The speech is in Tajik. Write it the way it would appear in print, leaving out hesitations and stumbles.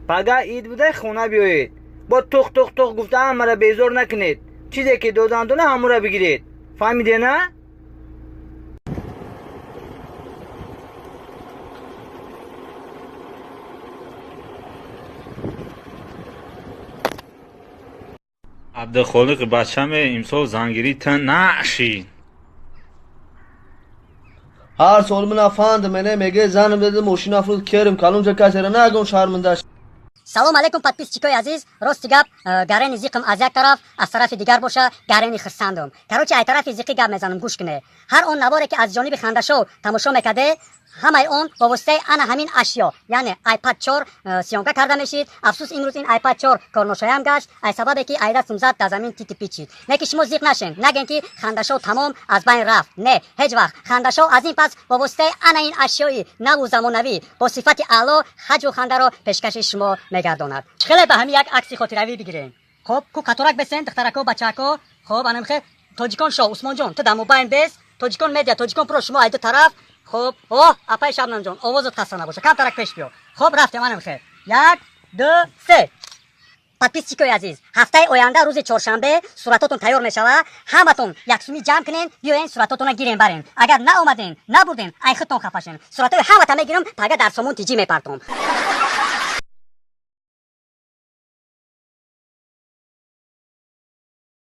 Пага ид буда, хона биёед. Бо тух тух тух гуфта ҳамаро безор накунед. Чизе ки додандона, ҳамура бигиред. Фаҳмиде, на? Абдухолиқи бачаме, имсол зангирӣ ту нашид. Ҳар сол мина фанд мене меге, занам деди, мошина фурӯд керим калумҷа, касера нагон, шарманда. Салом алейкум, подписчикои азиз. Рости гап, гарени зиқм аз як тараф, аз тарафи дигар боша гарени хирсандум. Короче, ай тарафи зиқӣ гап мезанам, гӯш куне. Ҳар он наворе, ки аз ҷониби Хандашоу тамошо мекарде, ҳамаи он бо воситаи ана ҳамин ашё, яъне iPad 4, съёмка карда мешид. Афсӯс, имрӯз ин iPad 4 корношоям гашт, ай сабабе ки ай дастум зад, дар замин тити пичид. Не ки шумо зиқ нашен, нагем, ки Хандашоу тамом аз байн рафт. Не, ҳеҷ вақт. Хандашоу аз ин пас бо воситаи ана ин ашёи наву замонавӣ бо сифати аъло ҳаҷву хандаро пешкаши шумо мегардонад. Хеле ба ҳамин як акси хотиравӣ бигирем. Хоб, ку қаторак бесен, духтарако, бачако. Хоб, анамхе Тоҷикон шоу, Усмонҷон, ту дар мобайн бес. Тоҷикон медиа, Тоҷикон про, шумо ай ду тараф. Хоб, оҳ, апаи Шабнамҷон, овозат хаста набоша, камтарак пеш биё. Хоб, рафтем, анамхе як, ду, се. Подписчикои азиз, ҳафтаи оянда рӯзи чоршанбе суратотон тайёр мешава. Ҳаматон яксумӣ ҷамъ кунен, биёен, суратотона гирем, барен. Агар наомаден, набурден, ай худтон хафашен. Суратои ҳамата мегирам, пага дар Сомон тиҷӣ мепартом.